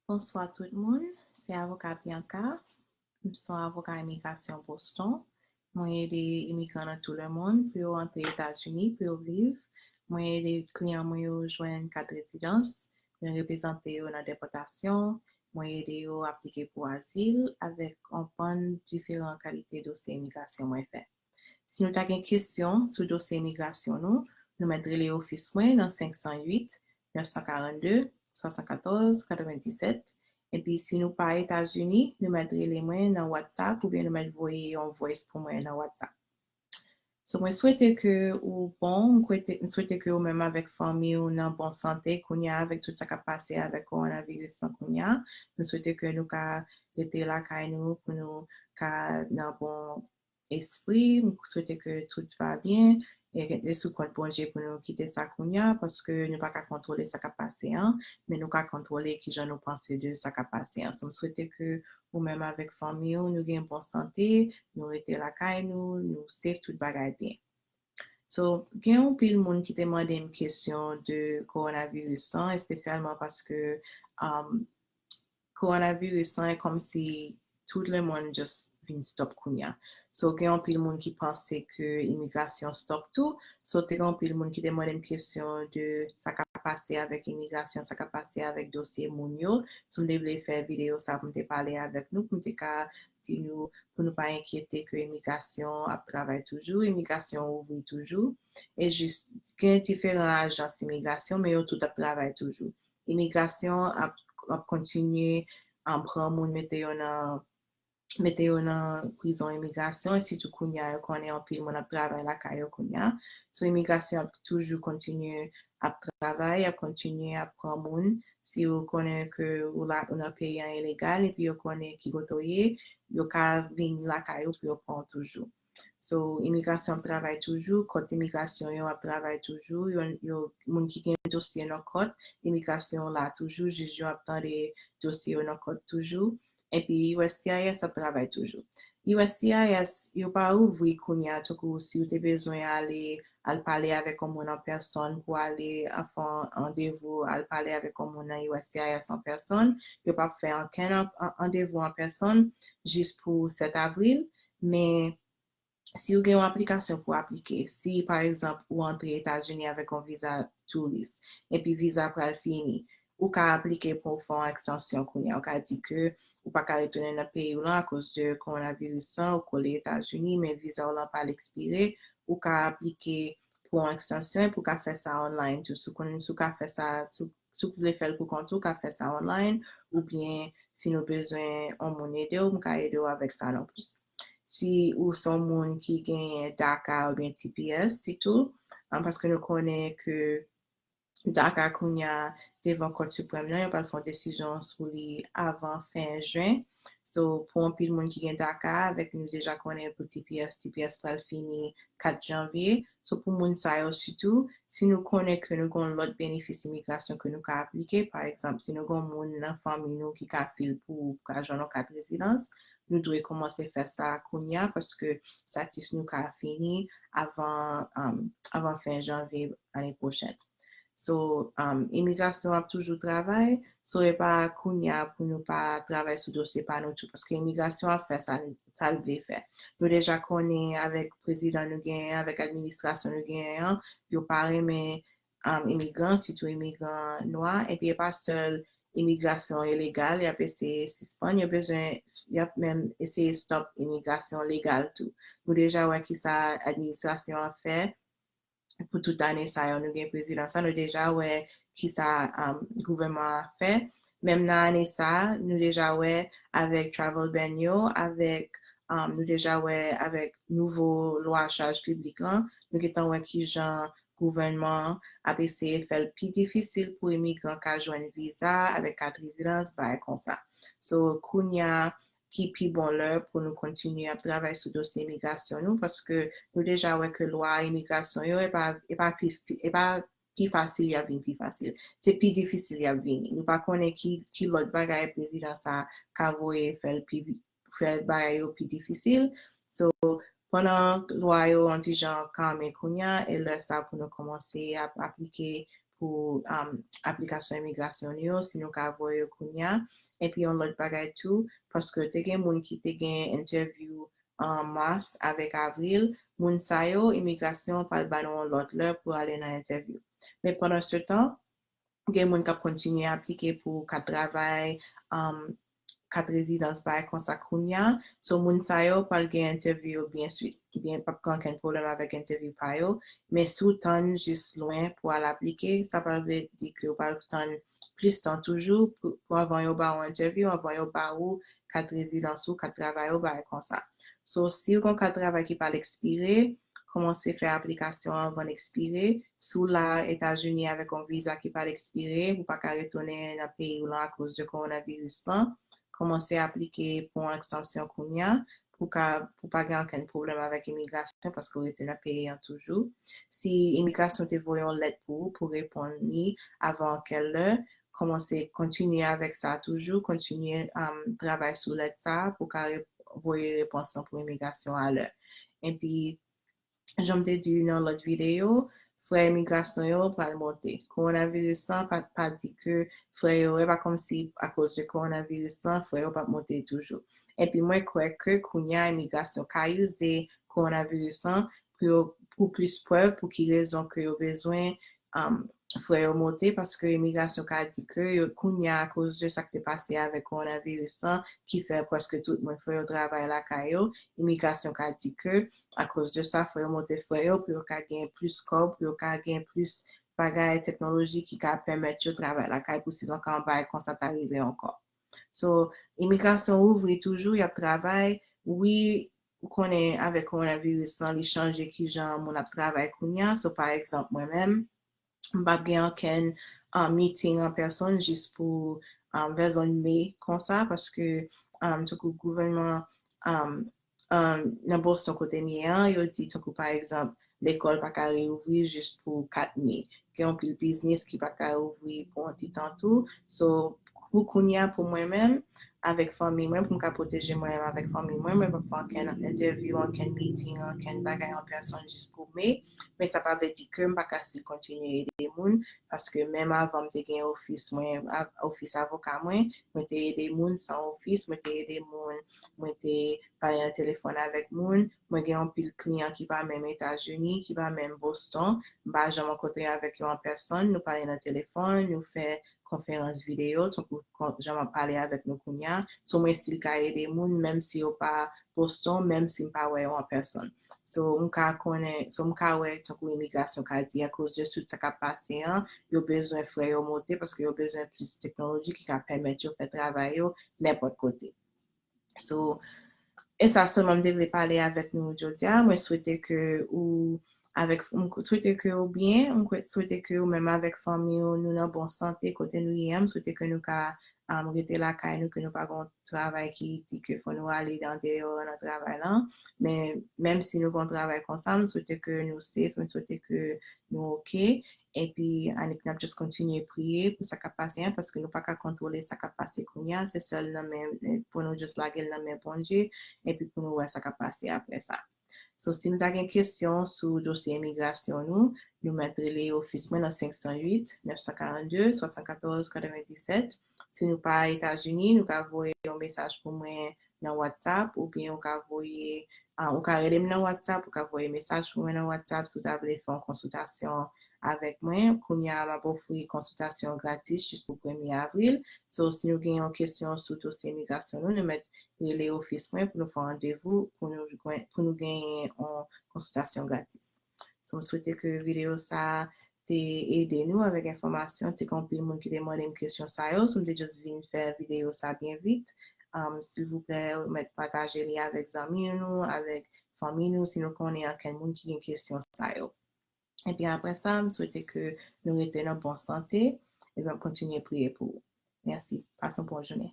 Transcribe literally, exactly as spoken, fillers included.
Bonswa tout moun, se avoka Bianca. M se yon avoka imigrasyon Boston. Mwen ede imigran nan tou lemonn pou yo rantre Etazini, pou yo viv. Mwen ede kliyan mwen yo jwenn kat rezidans. Mwen reprezante yo nan depòtasyon. Mwen ede yo aplike pou azil avèk yon bann diferan kalite dosye imigrasyon mwen fè. Si nou ta gen kesyon sou dosye imigrasyon nou, nou mèt rele ofis mwen nan senk san uit, nèf san karannde, swasannkatòz, katrevenndisèt. Epi si nou pa Etazini, nou mèt rele mwen nan WhatsApp oubyen nou mèt voye yon voice pou mwen nan WhatsApp. So, mwen swete ke ou bon, mwen swete, mwen swete ke ou menm avèk fanmi ou nan bon sante kounye a avèk tout sa k ap pase avèk kowonaviris lan kounye a. Mwen swete ke nou ka rete lakay nou pou nou ka nan bon espri, m swete ke tout va byen, e, e sou kont Bondye pou nou kite sa kounye a, paske nou pa ka kontwole sa k ap pase an, men nou ka kontwole kijan nou panse de sa k ap pase an. So, m swete ke ou menm avèk fanmi w, nou gen bon sante, nou rete lakay nou, nou safe, tout bagay byen. So, gen yon pil moun ki te mande m kesyon de kowonaviris lan, espesyalman paske, um, kowonaviris lan, e kòmsi tout lemonn just vin stop kounye a. So, gen anpil moun ki panse ke imigrasyon stop tou. So, te gen anpil moun ki te mande m kesyon de sa k ap pase avèk imigrasyon, sa k ap pase avèk dosye moun yo. So, m te vle fè videyo sa pou m te pale avèk nou, pou m te ka di nou, pou nou pa enkyete ke imigrasyon ap travay toujou, imigrasyon ouvri toujou. E jis, gen diferan ajans imigrasyon, men yo tout ap travay toujou. Imigrasyon ap, ap kontinye, um, pran moun, mete yo nan, mete yo nan prizon imigrasyon, e sitou kounye a, yo konnen anpil moun ap travay lakay yo kounye a. So, imigrasyon ap toujou kontinye ap travay, ap kontinye ap pran moun. Si yo konnen ke ou la, ou nan peyi an ilegal, epi yo konnen ki kote w ye, yo ka vin lakay ou pou yo pran w toujou. So, imigrasyon ap travay toujou, kont imigrasyon yo ap travay toujou, yo, yo, moun ki gen dosye nan kont, imigrasyon la toujou, jij yo ap tande dosye yo nan kont toujou, epi U S C I S ap travay toujou. U S C I S, yo pa ouvri kounye a, tankou si w te bezwen ale, al pale avèk yon moun an pèsòn pou ale fè yon randevou, al pale avèk yon moun nan U S C I S an pèsòn, yo p ap fè ankenn an, an, randevou an pèsòn jis pou sèt avril, men si w gen yon aplikasyon pou aplike, si, pa egzanp, ou antre Etazini avèk yon viza touris, epi viza pral fini, ou ka aplike pou w fè yon ekstansyon kounye a. Ou ka di ke ou pa ka retounen nan peyi w lan akoz de kowonaviris lan, ou kole Etazini, men viza w lan pral ekspire, ou ka aplike pou yon ekstansyon, epi w ka fè sa online tou. Si w konn, si w ka fè sa, si w, si w vle fè l pou kont ou, w ka fè sa online, oubyen si nou bezwen yon moun ede w, m ka ede w avèk sa non plis. Si ou se yon moun ki genyen DACA oubyen T P S, sitou, an, paske nou konnen ke DACA kounye a devan Kòt Siprèm nan, yo pral fè yon desizyon sou li avan fen jen. So, pou anpil moun ki gen DACA, avèk nou deja konnen pou T P S, T P S pral fini kat janvye. So, pou moun sa yo sitou, si nou konnen ke nou gen yon lòt benefis imigrasyon ke nou ka aplike, pa egzanp, si nou gen yon moun nan fanmi nou ki ka file pou, pou ka jwenn yon kat rezidans, nou dwe kòmanse fè sa kounye a, paske status nou ka fini avan, um, avan fen janvye ane pwochèn. So, um, imigrasyon ap toujou travay, so e pa kounye a pou nou pa travay sou dosye pa nou tou, paske imigrasyon ap fè sa, sa l vle fè. Nou deja konnen avèk prezidan nou genyen, avèk administrasyon nou genyen an, yo pa renmen, um, imigran, sitou imigran nwa, epi e pa sèl imigrasyon ilegal y ap eseye sispann, yo bezwen, y ap menm eseye stop imigrasyon legal tou. Nou deja wè kisa administrasyon an fè, pou tout ane sa yo, nou gen prezidan sa, nou deja wè kisa, um, gouvènman an fè. Menm nan ane sa, nou deja wè avèk travel ban yo, avèk, um, nou deja wè avèk nouvo lwa chaj piblik lan, nou gentan wè kijan gouvènman an ap eseye fè l pi difisil pou imigran ka jwenn viza avèk kat rezidans, bagay konsa. So, kounye a, ki pi bon lè pou nou kontinye ap travay sou dosye imigrasyon nou, paske nou deja wè ke lwa imigrasyon yo, e pa, e pa pi, e pa pi fasil y ap vin pi fasil. Se pi difisil y ap vini. Nou pa konnen ki, ki lòt bagay prezidan sa ka voye fè l pi, fè bagay yo pi difisil. So, pandan lwa yo yon ti jan kanmen kounye a, e lè sa pou nou kòmanse ap aplike pou um, aplikasyon imigrasyon nou yo, si nou ka voye yo kounye a. Epi yon lòt bagay tou, paske te gen moun ki te gen entèvyou an mas avèk avril, moun sa yo, imigrasyon pral ba nou yon lòt lè pou ale nan entèvyou. Men pandan se tan, gen moun k ap kontinye aplike pou kat travay, um, kat rezidans, bagay konsa kounye a. So, moun sa yo pral gen entèvyou yo byen swit. Byen, p ap gen ankenn pwoblèm avèk entèvyou pa yo. Men si w tann jis lwen pou al aplike, sa pral vle di ke w pral tann plis tan toujou pou, pou anvan yo ba w entèvyou, anvan yo ba ou kat rezidans ou, kat travay ou, bagay konsa. So, si w gen kat travay ki pral ekspire, kòmanse fè aplikasyon anvan l ekspire. Si w la Etazini avèk yon viza ki pral ekspire, ou pa ka retounen nan peyi w lan akoz de kowonaviris lan, kòmanse aplike pou yon ekstansyon kounye a, pou ka, pou pa gen ankenn pwoblèm avèk imigrasyon, paske w rete nan peyi an toujou. Si imigrasyon te voye yon lèt pou ou, pou reponn li avan kèl lè, kòmanse kontinye avèk sa toujou, kontinye um, travay sou lèt sa pou ka re, voye repons lan pou imigrasyon a lè. Epi, jan m te di nan lòt videyo, frè imigrasyon yo pral monte. Kowonaviris lan pa, pa di ke frè yo, e pa kòmsi akoz de kowonaviris lan, frè yo p ap monte toujou. Epi mwen kwè ke kounye a imigrasyon ka ize kowonaviris lan pou yo, pou plis prèv pou ki rezon ke yo bezwen um, frè yo monte, paske imigrasyon ka di ke yo, kounye a, akoz de sa k te pase avèk kowonaviris lan, ki fè prèske tout moun frè yo travay lakay yo, imigrasyon ka di ke akoz de sa, frè yo monte frè yo pou yo ka gen plis kòb, pou yo ka gen plis bagay teknoloji ki ka pèmèt yo travay lakay pou si zonka yon bagay konsa ta rive ankò. So, imigrasyon ouvri toujou, y ap travay. Wi, ou konnen avèk kowonaviris lan, li chanje kijan moun ap travay kounye a. So, pa egzanp, mwen menm, m p ap gen okenn um, meeting an pèsòn jis pou um, vè zòn me konsa, paske um, tankou gouvènman um, um, nan Boston kote m ye an, yo di tankou pa egzanp, lekòl pa ka reouvri jis pou kat me. Gen anpil biznis ki pa ka ouvri pou yon ti tan tou. So, pou kounye a, pou mwen menm, avèk fanmi mwen, pou m ka pwoteje mwen menm avèk fanmi mwen, mwen p ap fè ankenn entèvyou, ankenn meeting, ankenn bagay an pèsòn jis pou me. Men sa pa vle di ke m pa ka still kontinye ede moun, paske menm avan m te gen ofis mwen, a- ofis avoka mwen, mwen te ede moun san ofis, mwen te ede moun, mwen te pale nan telefòn avèk moun, mwen gen anpil kliyan ki pa menm Etazini, ki pa menm Boston, m pa janm rankontre avèk yo an pèsòn, nou pale nan telefòn, nou fè konferans videyo, tankou kon- jan m ap pale avèk nou kounye a. So, mwen still ka ede moun, menm si yo pa Boston, menm si m pa wè yo an pèsòn. So, m ka konnen, so, m ka wè, tankou imigrasyon ka di, akoz de tout sa k ap pase an, yo bezwen frè yo monte, paske yo bezwen plis teknoloji ki ka pèmèt yo fè travay yo nenpòt kote. So, e sa sèlman m te vle pale avèk nou jodi a. Mwen swete ke ou, avèk, m swete ke ou byen, m kwe- swete ke ou menm avèk fanmi ou, nou nan bon sante kote nou ye an. M swete ke nou ka um, rete lakay nou, ke nou pa gen yon travay ki di ke fò nou ale andeyò nan travay lan. Men menm si nou gen yon travay konsa, m swete ke nou safe, m swete ke nou oke. Epi, annik n ap just kontinye priye pou sa k ap pase an, paske nou pa ka kontwole sa k ap pase kounye a. Se sèl nan men, pou nou just lage l nan men Bondye, epi pou nou wè sa k ap pase apre sa. So, si nou ta gen kesyon sou dosye imigrasyon nou, nou mèt rele ofis mwen nan senk san uit, nèf san karannde, swasannkatòz, katrevenndisèt. Si nou pa Etazini, nou ka voye yon mesaj pou mwen nan WhatsApp, oubyen ou ka voye, ah, ou ka rele m nan WhatsApp, ou ka voye mesaj pou mwen nan WhatsApp si w ta vle fè yon konsiltasyon avèk mwen. Kounye a, m ap ofri konsiltasyon gratis jis pou premye avril. So, si nou gen yon kesyon sou dosye imigrasyon nou, nou mèt rele ofis mwen pou nou fè randevou, pou nou, pou nou genyen yon konsiltasyon gratis. So, m swete ke videyo sa a te ede nou avèk enfòmasyon. Te gen anpil moun ki te mande m kesyon sa yo. So, m te just vin fè videyo sa byen vit. Um, silvouplè, mèt pataje li avèk zanmi nou, avèk fanmi nou, si nou konnen ankenn moun ki gen kesyon sa yo. Epi apre sa, m swete ke nou rete nan bon sante. Epi m ap kontinye priye pou ou. Mèsi. Pase yon bon jounen.